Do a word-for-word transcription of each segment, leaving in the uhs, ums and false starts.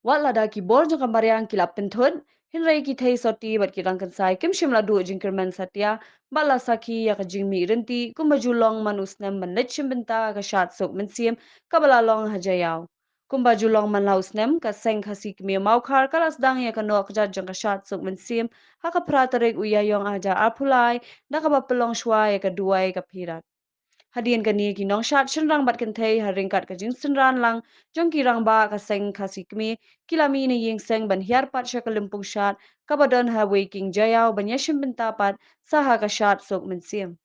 Wat lada ki bor jong ka mariang ki la pynthut, hynrei ki thei soti bad ki rangkynsai kim shym la duh jingkyrmen satia, bad la sakhi ïa ka jingmih rynti, kumba ju long man u snem ban leit shim bynta ha ka shad suk mynsiem, kaba la long ha Jaïaw. Kumba ju long man la u snem, ka Seng Khasi Kmie Mawkhar ka la sdang ïa ka noh kjat jong ka shad suk mynsiem ha ka phra tarik u Ïaïong ar hajar arphew lai, da kaba pynlong shuwa ïa ka duwai ka phirat. Hadien kane, ki nongshad shynrang bad kynthei, ha ryngkat ka jingsynran lang jong ki rangbah ka Seng Khasi Kmie, ki la mih na ïing seng ban hiar pat sha ka lympung shad kaba don ha Weiking Jaïaw, ban ïashim bynta pat sa ha ka shad suk mynsiem.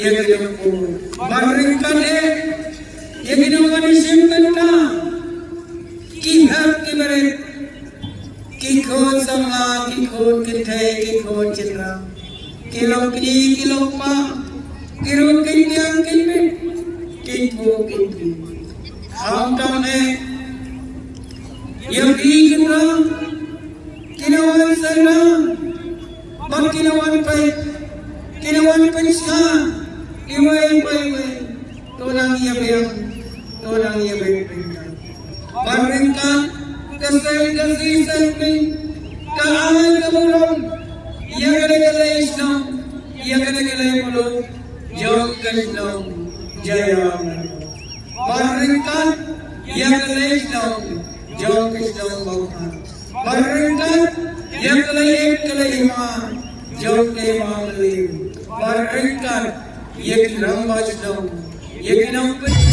Ïa ka jong u. Ban ryngkat eh, ïa ki nongwan shim bynta, ki hep ki barit, ki khun samla, ki khun kynthei, ki khun shynrang, ki long kñi, ki long kpa, ki rung ki ñiang, ki mit, ki kpu, ki kti. Khamtam eh, ïa ki shynrang, ki nongwan shynrang, bad ki nongwan peit, ki nongwan peit sha, iwei pa iwei, to nang ïa biang, to nang ïa biang. Ban ryngkat, ka seng Khasi Seng Kmie, ka ai ka burom ïa kane ka lei shnong, ïa kane ka lei muluk jong ka shnong Jaïaw. Ban ryngkat ïa ka lei shnong jong ka shnong Mawkhar. Ban ryngkat ïa ka lei ïing ka lei hima jong ka hima Mylliem. Ban ryngkat ïa ki rangbah shnong, ïa ki nongpynim.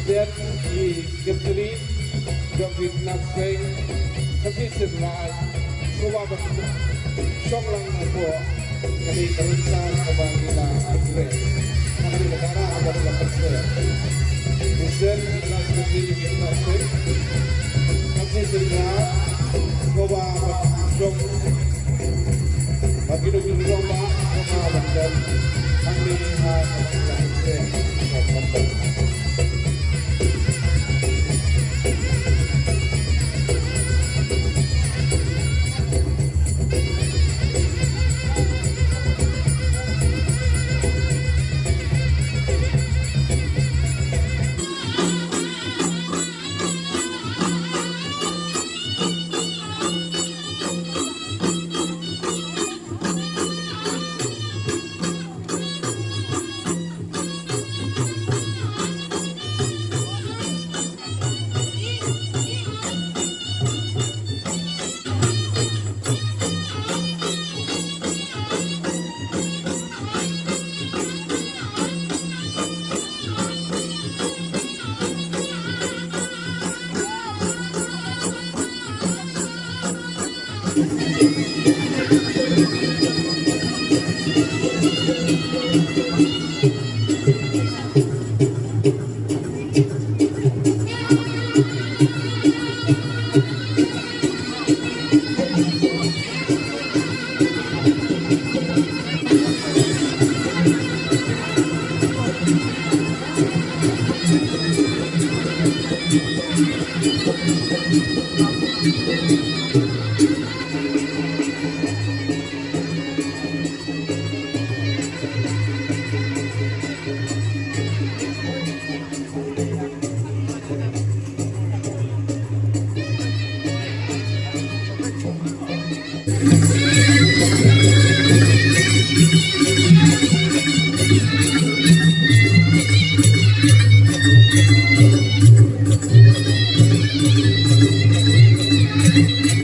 Dep i Keptali jong ki khynnah seng Khasi Syiemraij, sngewbha ban shong lang hapoh kane ka rynsan kaba ngi la pyntrei, kane ka dara kaba ngi la pyntrei. President, General Secretary jong ki khynnah seng Khasi Syiemraij, sngewbha ban shong. Bagi dong jong ba, ba ban dan. Kami ha, kami ha.